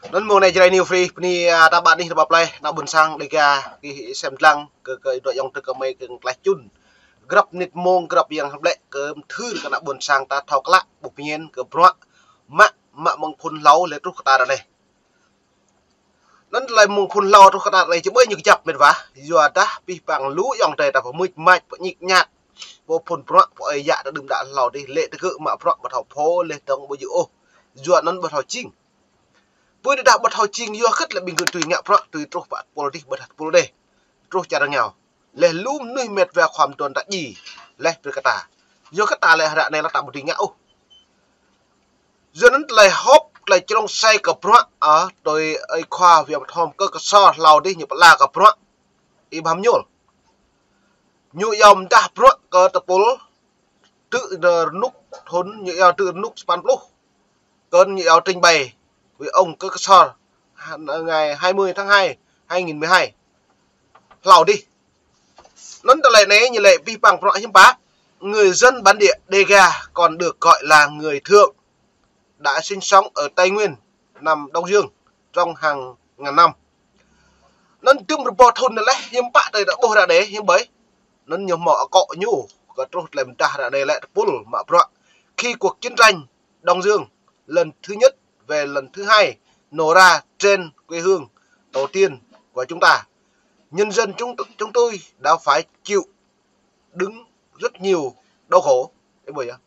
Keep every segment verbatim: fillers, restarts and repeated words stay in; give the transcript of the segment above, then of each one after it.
Anŭn mông anai Jrai New Free, bơni, a, ta ƀă anih ta ƀă plei, ană ƀôn sang Dêga, gih sem lăng, kơ, kơ dŏ ayŏng adơi gơmơi kơ tlaih čun. Grăp mơnit mông, grăp yang hơblĕ kơ mthưr kơ ană ƀôn sang ta thâo klă, ƀuh pơñen kơ bruă, mă, mă mơ̆ng phŭn hlâo lĕ truh kơ ta ră anai. Anŭn tơlơi mơ̆ng phŭn hlâo truh kơ ta ră anai či ƀơi ñu kơjăp mĕt wa, yua dah pih pang lu ayŏng adơi ta pơmưč mač, pơñik ñak, pô phŭn bruă, pô ơi yă ta đưm đă hlâo dih, lĕ tơgơ̆ mă bruă ƀu thâo pô, leh dơ̆ng ƀu djơ̆ ôh, yua anŭn ƀu thâo jing. Pơ anai dah ƀu thâo jing yua hơget lĕ ƀing gơ̆ tui ngă bruă, tui truh pă tơpul dih, ƀu thâo tơpul dih. Truh čar rơngiao. Leh lu mơnuih mĕt wa khua mơduôn ta djai. Leh brơi kơ ta. Yua kơ ta leh ră anai lĕ ta ƀu dưi ngă ôh. Yua anŭn tơlơi hơ̆p, tơlơi črông sai kơ bruă, a, tui ơi khua Wia Mơthom kơ Ksor hlâo dih ñu pơala kơ bruă. Ih ƀam ñul. Ñu iâu mơdah bruă kơ tơpul, tŭ rơnŭk thŭn, ñu iâu tŭ rơnŭk sapăn pluh. Kơn ñu iâu trình bày với ông kơ Ksor, ha-, ngày hai mươi tháng hai, hai nghìn mười hai. Hlâo dih. Anŭn tơlơi anai ñu lĕ pih pang bruă hiư̆m pă. Người dân bản địa Dêga còn được gọi là người Thượng đã sinh sống ở Tây Nguyên, nằm Đông Dương, trong hàng ngàn năm. Anŭn tơm rơbâo thŭn anai leh, hiư̆m pă tơlơi ta ƀuh ră anai, hiư̆m ƀơi. Anŭn ñu hmâo akŏ ñu, kơ truh tơlơi mơdah ră anai lĕ tơpul mă bruă. Khi cuộc chiến tranh Đông Dương lần thứ nhất về lần thứ hai nổ ra trên quê hương tổ tiên của chúng ta, nhân dân chúng, chúng tôi đã phải chịu đựng rất nhiều đau khổ. Ê, ƀơi yơh.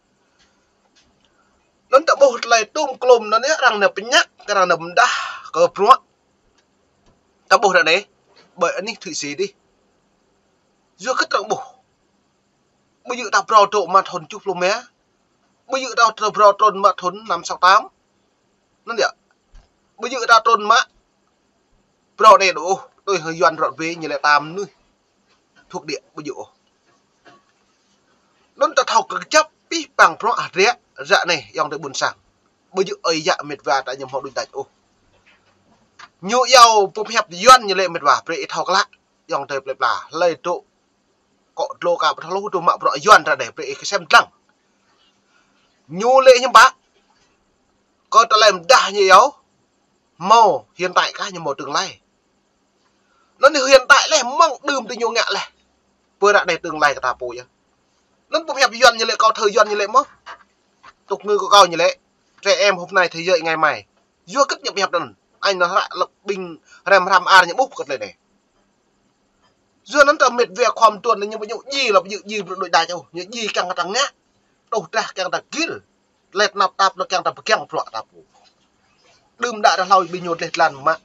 Anŭn ta ƀuh tơlơi tŭm klŭm anŭn yơh, arăng anai pơñăk, arăng anai mơdah kơ bruă. Ta ƀuh ră anai, ƀơi anih Thụy Sĩ dih. Yua hơget arăng ƀuh. Ƀu djơ̆ ta phrâo trŭn mă thŭn tơjuh pluh rơma. Ƀu djơ̆ ta phrâo trŭn mă thŭn năm sáu tám. Anŭn yơh. Ƀu djơ̆ ta trŭn mă phrâo anai đôč ôh, tui hăng Yuan rŏt wê ñu lĕ ta mơnuih thuộc địa ƀu djơ̆ ôh. Anŭn ta thâo kơjăp pih pang bruă hơdră ră anai ayŏng adơi ƀôn sang. Ƀu djơ̆ ơi yă mĕt wa ta ñu hmâo đuaĭ đač ôh. Ñu iâu pơhiăp Yuan ñu lĕ mĕt wa, brơi ih thâo klă, ayŏng adơi plei pla, hlơi dŏ akŏ dlô ka ƀu thâo hluh dŏ mă bruă Yuan ră anai, brơi ih kơsem dlăng. Ñu lĕ hiư̆m pă. Kơ tơlơi mơdah ñu iâu, hmâo hiện tại kah ñu hmâo tương lai. Anŭn ñu hiện tại leh mơ̆ng đưm tơ ñu ngă leh. Pơ ră anai tương lai kơ ta pô yơh. Anŭn pơhiăp Yuan ñu lĕ, kâo thơ Yuan ñu lĕ mơ̆. Tục ngữ của kâo ñu lĕ, trẻ em hôm nay thế giới ngày mai. Yua hơget ñu pơhiăp anŭn. Anh nó hră lăp ƀing hrăm hrăm ar ñu ƀuh kơ tơlơi anai. Yua anŭn ta mĕt wa khua mơduôn ñu ƀu ñu djai lăp djơ̆ djai bruă đuaĭ đač ôh. Ñu djai kiăng ta ngă. Truh drah kiăng ta gir. Tơlơi tơnap tap anŭn kiăng ta pơgang bruă ta pô. Đưm đă ră hlâo ƀing ñu dleh dlan mă.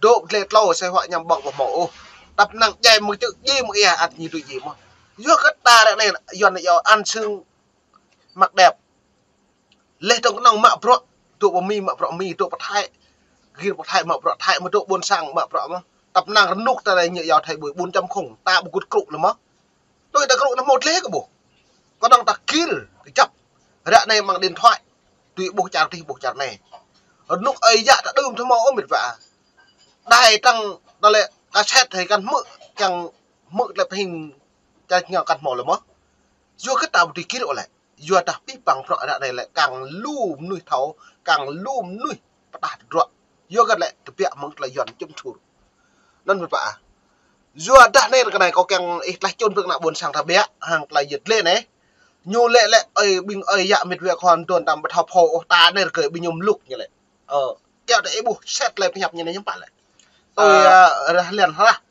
Dŏ dleh tlâo sai huă ñăm ƀơ̆ng ƀu hmâo ôh. Tăp năng djai mơ̆ng čư̆ djai mơ̆ng ia ăt ñu tui djai mơ̆. Yua hơget ta ră anai Yuan ñu iâu ăn xương mặc đẹp. Leh dơ̆ng kơnơ̆ng mă bruă, dŏ pơ Mi mă bruă Mi, dŏ pơ Thái. Gir pơ Thái mă bruă Thái, mă dŏ ƀôn sang mă bruă mơ̆. Tăp năng rơnŭk ta anai ñu iâu Thái ƀuh bốn chấm không, ta ƀu gŭt krŭ lĕ mơ̆. Tui ta krŭ anŭn hmâo dleh kơ ƀuh. Kơnơ̆ng ta gir, kơjăp. Ră anai mơ̆ng điện thoại, tui ƀuh čar dih ƀuh čar anai. Rơnŭk ơi yă ta đưm thâo hmâo ôh mĕt wa. Đài tăng ta lĕ cassette hơi kăn hmư̆, kiăng hmư̆ tơlơi pơhing čar ngă kăn hmâo lĕ mơ̆. Yua hơget ta ƀu dưi gir ôh lĕ. Yua dah pih pang bruă ră anai lĕ kăng lu mơnuih thâo, kăng lu mơnuih pơdah tơdruă. Yua hơget lĕ tơbiă mơ̆ng tơlơi Yuan čŭm čhur. Anŭn mĕt wa ah. Yua dah anai ră anai kâo kiăng ih tlaih čun brơi kơ ană ƀôn sang ta biă, hăng tơlơi yơh dleh anai. Ñu lĕ lĕ ơi ƀing ơi yă mĕt wa khua mơduôn ta ƀu thâo pô ôh ta anai rơkơi ƀing ñu mluk ñu lĕ. Ơ, kiăng ta ih ƀuh set tơlơi pơhiăp ñu anai hiư̆m pă lĕ. Tui, ơ, rah lian hrah.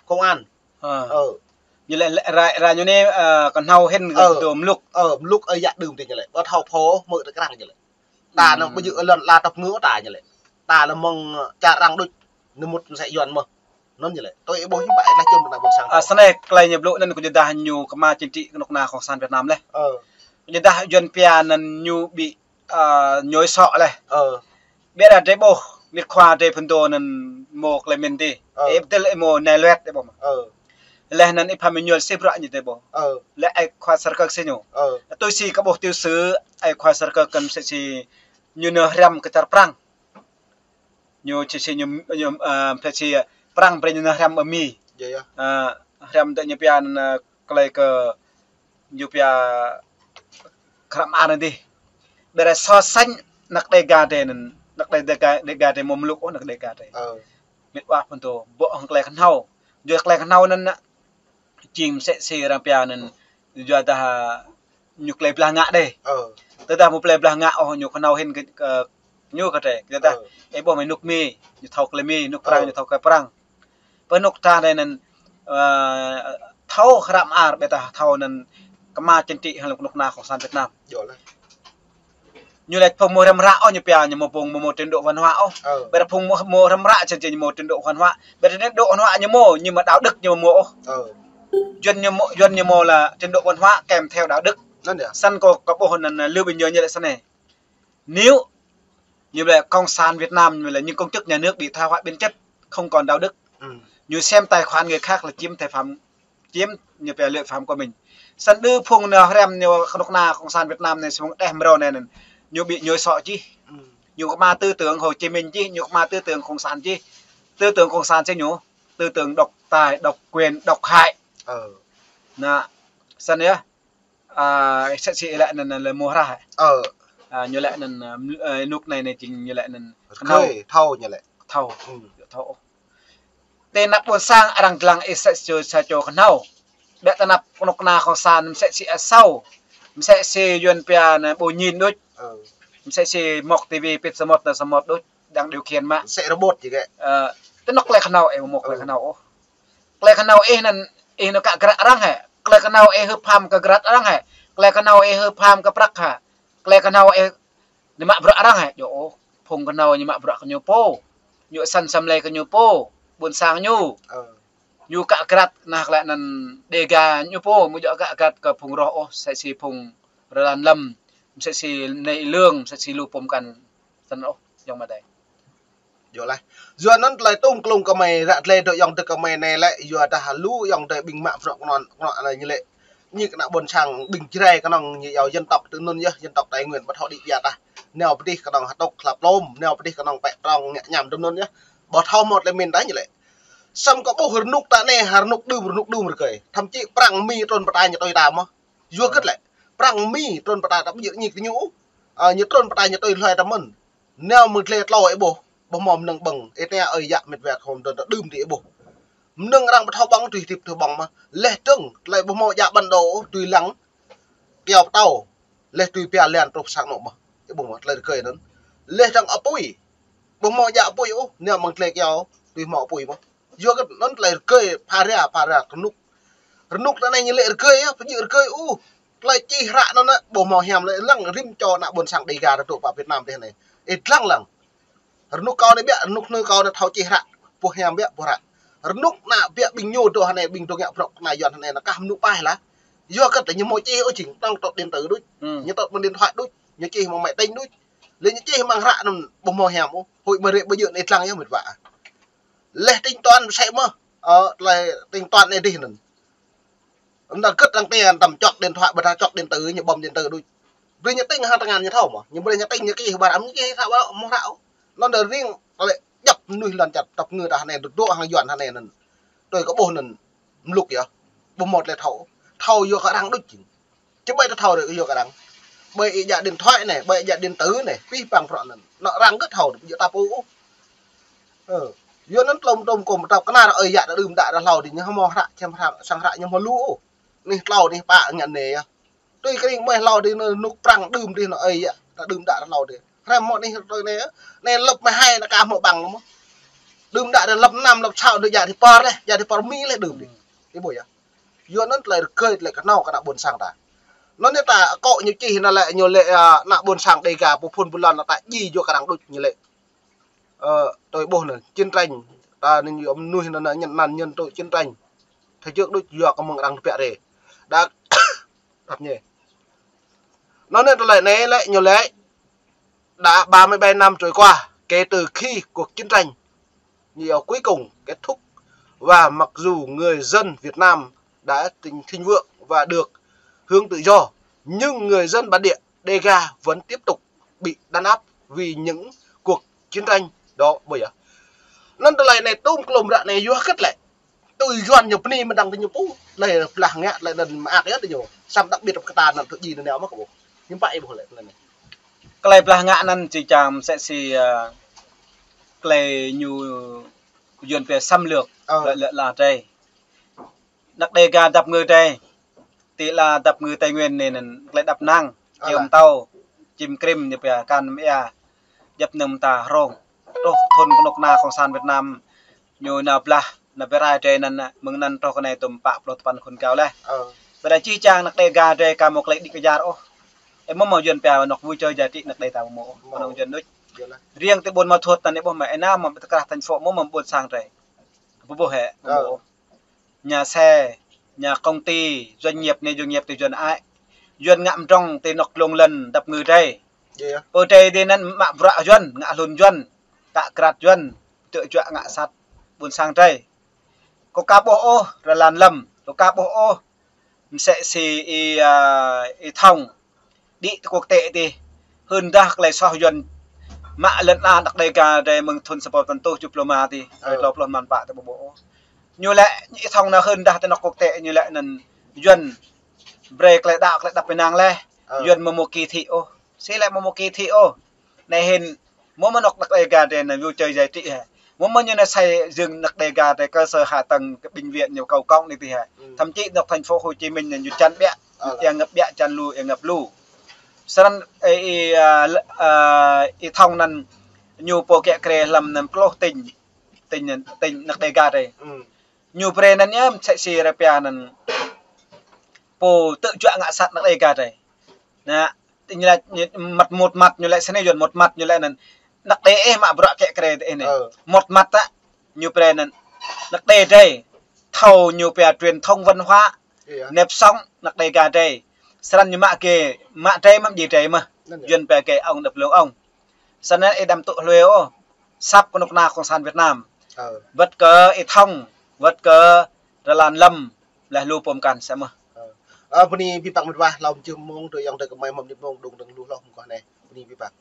Công an. Ơ. Ơ. Ñu lĕ, lĕ rai, rai ñu anai, ơ, kơhnâo hĭn kơ dŏ mluk. Ơ, mluk ơi yă đưm tơ ñu lĕ. Ƀu thâo pô, mơ̆ tơ krăng ñu lĕ. Ta anŭn ƀu djơ̆ lŏn la tăp ngư ta ñu lĕ. Ta lĕ mơ̆ng čar arăng đôč, ñu mŭt mơsĕ Yuan mơ̆. Anŭn ñu lĕ. Tui ih ƀuh hiư̆m pă ih tlaih čun brơi kơ ană ƀôn sang. Ơ, snei tơlơi ñu blŭ anŭn kơ ñu dah ñu kơma chính trị kơnuk kơna Cộng sản Việt Nam leh. Ơ. Kơ ñu dah Yuan pia anŭn ñu ƀu ơ, ñu sŏ leh. Ơ. Ƀiă dah drei ƀuh, mĕt khua drei phŭn dô anŭn mơ̆ Clement dih. Ơ. Ih pơdơ̆l ih mơ̆ Nai Luet dih ƀuh mơ̆. Ơ. Leh anŭn ih Phan Minh Nhuel sĭ bruă ñu dih ƀuh. Ơ. Leh ih khua Sar Kơk sĭ ñu. Ơ. Tui si kơ ƀuh tiểu sử, ih khua Sar Kơk kăn sĭ sĭ ñu nao hrăm kơ čar Prăng. Ñu sĭ sĭ ñu, ñu, ơ, sĭ sĭ Prăng brơi ñu nao hrăm ƀơi Mi. Yơh, yơh. Ơ, hrăm dơ̆ng ñu pia anŭn, ơ, tơlơi kơ ñu pia hrăm anŭn dih. Ƀiă dah so sánh ană Dêga drei anŭn, Anăk Đêga, Đêga tơ mơ̆ mlŭk ôh, anăk Đêga tơ. Ơ. Mĕt wa phŭn tơ, ƀô̆ hăng tơlơi kơhnâo. Yua tơlơi kơhnâo anŭn ană, jing mơsĕ si arăng pia anŭn, yua dah ñu tơlơi blah ngă đơi. Ơ. Tơdah mơ̆ tơlơi blah ngă ôh, ñu kơhnâo hĭn kơ, kơ, ñu kơ tơ. Tơdah, ơ, ih ƀuh mơ̆ anŭk Mi, ñu thâo tơlơi Mi, anŭk Prăng, ơ, ñu thâo tơlơi Prăng. Pơ anŭk ta anai anŭn, ơ, thâo hră mơar, ƀiădah thâo anŭn kơma chính trị hăng anŭk ană cộng sản Việt Nam. Yơh lah. Ñu lĕ phung mơ̆ hrăm hră ôh ñu pia, ñu mơ̆ phung mơ̆ mơ̆ trình độ văn hóa ôh. Ơ. Ƀiădah phung mơ̆, mơ̆ hrăm hră čơ čơ ñu mơ̆ trình độ văn hóa. Ƀiădah trình độ văn hóa ñu mơ̆, ñu mơ̆ đạo đức ñu mơ̆ mơ̆ ôh. Ơ. Yuan ñu mơ̆, Yuan ñu mơ̆ là trình độ văn hóa kèm theo đạo đức. Anŭn yơh. Săn kơ, kơ ƀuh anŭn, anŭn Lưu Bình Nhơn ñu lĕ săn anai. Nếu như là Cộng sản Việt Nam, như là những công chức nhà nước bị tha hóa biến chất, không còn đạo đức, ừ, ñu xem tài khoản người khác là chiếm tài phạm, chiếm như về lợi phạm của mình. Săn đơ phung anŭn hrăm ñu kơnuk kơna Cộng sản Việt Nam anai, sung đeh mrô anai anŭn, ñu ƀu ñu sŏ čih. Ừ. Ñu kơma tư tưởng Hồ Chí Minh čih, ñu kơma tư tưởng Cộng sản čih. Tư tưởng Cộng sản sĭt ñu, tư tưởng độc tài, độc quyền, độc hại. Ừ. Anŭn, săn yơh. A, mơsĕ si ih lĕ anŭn, anŭn lĕ mơ̆ hră. Ơ. A, ñu lĕ anŭn, a, ml-, a, anŭk anai anai jing ñu lĕ anŭn. Rơkơi, thâo ñu lĕ. Thâo. Hmm. Thâo. Tơ anăp ƀôn sang arăng lăng ih mơsĕ si čô, sa čô kơhnâo. Ƀiădah tơ anăp kơnuk kơna cộng sản mơsĕ si asâo. Mơsĕ si Yuan pia anŭn ƀu nhìn đôč. Ơ. Mơsĕ si mŏk ti vi pĭt samơ̆t anŭn samơ̆t đôč. Đang điều khiển mă. Mơsĕ robot či kĕ. Ơ, tơ anŭn tơlơi kơhnâo ih mơ̆ mŏk tơlơi, ơ, kơhnâo ôh. Tơlơi kơhnâo ih anŭn, ih anŭn kă grăt arăng hĕ? Tơlơi kơhnâo ih hưp ham kơ grăt arăng hĕ? Tơlơi kơhnâo ih hưp ham kơ prăk hĕ? Tơlơi kơhnâo ih ñu mă bruă arăng hĕ? Yơh ôh, phung kơhnâo ñu mă bruă kơ ñu pô. Ñu săn samlai kơ ñu pô, ƀôn sang ñu. Ơ. Ñu kă grăt anŭn tơlơi anŭn Đêga ñu pô, mơ̆ djơ̆ kă grăt kơ phung rŏh ôh, mơsĕ si phung Rơlan Lâm, mơsĕ si Nai Lương, mơsĕ si lu pô mơkăn. Săn ôh, yơh mơ̆ đơi. Yơh lah. Yua anŭn tơlơi tŭm klŭng kơ mơi ră tơlơi dŏ ayŏng adơi kơ mơi anai lĕ, yua dah lu ayŏng adơi ƀing mă bruă kơnŏn, kơnŏn anai ñu lĕ. Ñu kơ ană ƀôn sang ƀing Jrai kơnơ̆ng ñu yua dân tộc tơ anŭn yơh, dân tộc Tây Nguyên ƀu thâo đĭ biă tah. Nao pơ dih kơnơ̆ng hơtŭk hlăp lŏm, nao pơ dih kơnơ̆ng pĕ trong ngă ñăm tơ anŭn yơh. Ƀu thâo mơ̆ tơlơi mĭn tah ñu lĕ. Săm kơ ƀuh rơnŭk ta anai, ha rơnŭk đưm, rơnŭk đưm rơkơi. Thậm chí Prăng Mi trŭn pơtă ñu tui ta mơ̆. Yua hơget lĕ. Prăng Mi trŭn pơtă ta ƀu djơ̆ ñu kơ ñu. A, ñu trŭn pơtă ñu tui hloi ta mơ̆n. Nao mơ̆ng tơlơi tlâo ih ƀuh, ƀuh mơ̆ mơnơ̆ng ƀơ̆ng, ih tơña ơi yă mĕt wa khŏm dơ̆ng ta đưm đĭ ih ƀuh. Mơnơ̆ng arăng ƀu thâo ƀơ̆ng tui hơdip tui ƀơ̆ng mơ̆. Laih dơ̆ng, tơlơi ƀuh mơ̆ djă bản đồ tui lăng, kyâo pơtâo, laih tui pia lian truh sang anŏ mơ̆. Ih ƀuh mơ̆, tơlơi rơkơi anŭn. Laih dơ̆ng apui, ƀuh mơ̆ djă apui ôh, nao mơ̆ng tơlơi kyâo, tui hmâo apui mơ̆. Yua kơ anŭn tơlơi rơgơi pha ra, pha ra rơnŭk. Rơnŭk ta anai ñu lĕ rơgơi yơh, pơjing rơgơi ôh. Tơlơi čih hră anŭn anai, ƀu hmâo hiam lĕ lăng rĭm čô ană ƀôn sang Đêga rơdŏ pơ Việt Nam tih anai. Ih lăng lăng. Rơnŭk kâo anai biă, rơnŭk hnư kâo anai thâo čih hră, ƀu hiam biă, ƀu hră. Rơnŭk ană biă ƀing ñu dŏ anai, ƀing dŏ ngă bruă kơ ană Yuan anai, anŭn kah mơnŭ pai lah. Yua kơ tơ ñu hmâo čih ôh jing, tăng tŏt điện tử đôč. Hmm. Ñu tŏt mơ̆ng điện thoại đôč, ñu čih mơ̆ng máy tính đôč. Lĕ ñu čih mơ̆ng hră anŭn ƀu hmâo hiam ôh, hơi mơ̆ rĕ ƀu djơ̆ anai lăng yơh mĕt wa. Laih tính toán mơsĕ mơ̆, ơ, tơlơi tính toán anai dih anŭn. Anŭn gĭt arăng tơña tăm čŏk điện thoại, ƀôdah čŏk điện tử, ñu bấm điện tử đôč. Brơi ñu tính hăng tơngan ñu thâo mơ̆. Ñu brơi ñu tính ñu kih ƀar ăm ñu kih thâo ƀă mơ̆ hră ôh. Anŭn đa ring, tơlơi djŏp mơnuih lŏn čar tŏp ngư ta anai, dŏ dŏ hăng Yuan anai anŭn. Tui kơ ƀuh anŭn mlŭk yơh. Ƀu hmâo tơlơi thâo. Thâo yua kơ arăng đôč jing. Či ƀai ta thâo rĕ yua kơ arăng. Ƀai ih djă điện thoại anai, ƀai ih djă điện tử anai, pih păng prŏ anŭn. Anŏ arăng gĭt thâo, ƀu djơ̆ ta pô ôh. Ơ, yua anŭn tlŏm tlŏm kơ mơtăp kơnar ơi yă ta đưm đă ta hlâo dih ñu hmâo hră, čem hră, sang hră ñu hmâo lu ôh. Anih tlâo, anih pă ngă anai yơh. Tui kơ ring mơi hlâo dih anŭn rơnŭk Prăng đưm dih anŭn ơi yă, ta đưm đă ta hlâo dih. Hrăm mơ̆ anih tui anai yơh. Anai lăp mơ̆ hai anŭn kah hmâo ƀăng mơ̆. Đưm đă ta lăp năm, lăp sa anŭn djă dih pơr leh, djă dih pơr Mi leh đưm dih. Ih ƀuh yơh. Yua anŭn tơlơi rơgơi tơlơi kơhnâo kơ ană ƀôn sang ta. Anŭn anai ta akŏ ñu čih anŭn lĕ ñu lĕ, a, ană ƀôn sang Đêga pơ phŭn ƀu lŏn anŭn ta djai yua kơ arăng đôč ñu lĕ. Ơ, tui ƀuh anŭn, chiến tranh, ta anŭn yua mơnuih anŭn anŭn nhân, nạn nhân tui chiến tranh. Thâo čơk đôč yua kơ mơ̆ng arăng tơbiă rĕ. Đa, đăp ñe. Anŭn anai tơlơi anai lĕ ñu lĕ. Đã ba mươi bảy năm trôi qua kể từ khi cuộc chiến tranh, nhiều cuối cùng kết thúc, và mặc dù người dân Việt Nam đã thịnh, thịnh vượng và được hưởng tự do, nhưng người dân bản địa Đêga vẫn tiếp tục bị đàn áp vì những cuộc chiến tranh đó bây giờ. Anŭn tơlơi anai tŭm klŭm ră anai yua hơget lĕ. Tui Yuan ñu bơni mơ̆ng dăng tơ ñu pô. Lĕ blah ngă lĕ anŭn mơak yơh tơ ñu. Săm đặc biệt kơ ta anŭn tơ djai anŭn nao mơ̆ kơ ƀuh. Hiư̆m pă ih ƀuh lĕ tơlơi anai. Tơlơi blah ngă anŭn či čang mơsĕ si, ơ, tơlơi ñu Yuan pia xâm lược, ơ, lĕ, lĕ la drơi. Anăk Đêga dăp ngư drơi. Ti la dăp ngư Tây Nguyên anai anŭn tơlơi dăp năng. Ơ, iâu la mơtâo, čim krim ñu pia kan mơia. Djŏp anŭn mơta hrông. Truh thun kơnuk kơna Cộng sản Việt Nam ñu nao blah, nao pia rai drơi anŭn, mơ̆ng anŭn truh kơ anai tơm pă pluh tơpăn khul gao laih. Ơ. Ƀiădah či čang anăk Đêga drơi ka mơ̆ tơlơi đĭ kơjar ôh. Ơ, mơ̆ mơ̆ Yuan pia anŏ vui chơi giải trí anăk Đêga mơ̆ ôh. Mơ̆. Anŏ Yuan đôč. Iâu la. Riêng ti ƀôn Ma Thuột anŭn ƀuh mơ̆, ơ, anai mơ̆ tơkrah thành phố mơ̆ mơ̆ ƀôn sang drơi. Ƀu ƀuh hĕ, ơ, ƀu ƀuh. Nhà xe, nhà công ty, doanh nghiệp anai, doanh nghiệp ti Yuan ai. Yuan ngă mơdrŏng ti anŏ glông lŏn dăp ngư drơi. Iâu la. Pơ drơi dih anŭn mă bruă Yuan, ngă hlŭn Yuan, kă krat Yuan, tơjuă ngă sat ƀôn sang drơi. Kâo ka ƀuh ôh, rơlan lăm, kâo ka ƀuh ôh. Mơsĕ si ih, ơ, ih Thông. Đĭ tơ quốc tế dih. Hưn dah tơlơi soh Yuan mă lŏn ala anăk Đêga drơi mơ̆ng thun sapăn rơtuh tơjuh pluh rơma dih. Ơ. Tlâo pluh rơma pă tơ ƀu ƀuh ôh. Ñu lĕ, ih Thông anŭn hưn dah tơ anŏ quốc tế ñu lĕ anŭn Yuan brơi tơlơi đaŏ tơlơi đăp ƀơi anăp laih. Ơ. Yuan mơ̆ mơ̆ kỳ thị ôh. Si lĕ mơ̆ mơ̆ kỳ thị ôh. Anai hĭn, mơ̆ mơ̆ anŏ anăk Đêga drơi anŭn vui chơi giải trí hĕ. Mơ̆ mơ̆ ñu anai xây dựng anăk Đêga drơi cơ sở hạ tầng kơ bệnh viện ñu cầu cống anai dih hĕ. Ừ. Thậm chí anŏ thành phố Hồ Chí Minh anŭn ñu čan ƀiă, ơ, la, ia ngăp ƀiă, čan lu, ia ngăp lu. Srăng, ơ, ih, ơ, lĕ, ơ, ih Thông anŭn ñu pô kiă kriê lăm anŭn pluh tỉnh, tỉnh, tỉnh anăk Đêga drơi. Ừ. Ñu brơi anŭn ia mơsĕ si rơpia anŭn pô tơjuă ngă sat anăk Đêga drơi. Anai, ñu lĕ, ñu, măt mut măt ñu lĕ sơnai Yuan mut măt ñu lĕ anŭn. Anăk Đê ih mă bruă kiă kriê dih anai. Ơ. Mut măt tă, ñu brơi anŭn. Anăk Đê drơi. Thâo ñu pia truyền thông văn hóa. Iâu la. Nếp sống anăk Đêga drơi. Srăng ñu mă kơ, mă drơi mơ̆, djai drơi mơ̆. Anŭn ia. Yuan pia kơ ông đập lưng ông. Srăng anŭn ih đăm tŭ hlue ôh. Săp kơnuk kơna Cộng sản Việt Nam. Ơ. Wơ̆t kơ ih Thông, wơ̆t kơ rơlan lăm, laih lu pô mơkăn sa mơ̆. Ơ. Ơ, bơni abih bang mơ̆ wa, hlâo mơjưh mông, tui yŏng tơ kơmơi mơ̆ mơnit mông, đung dơ̆ng lu hloh mơ̆ kơ anai. Bơni abih bang.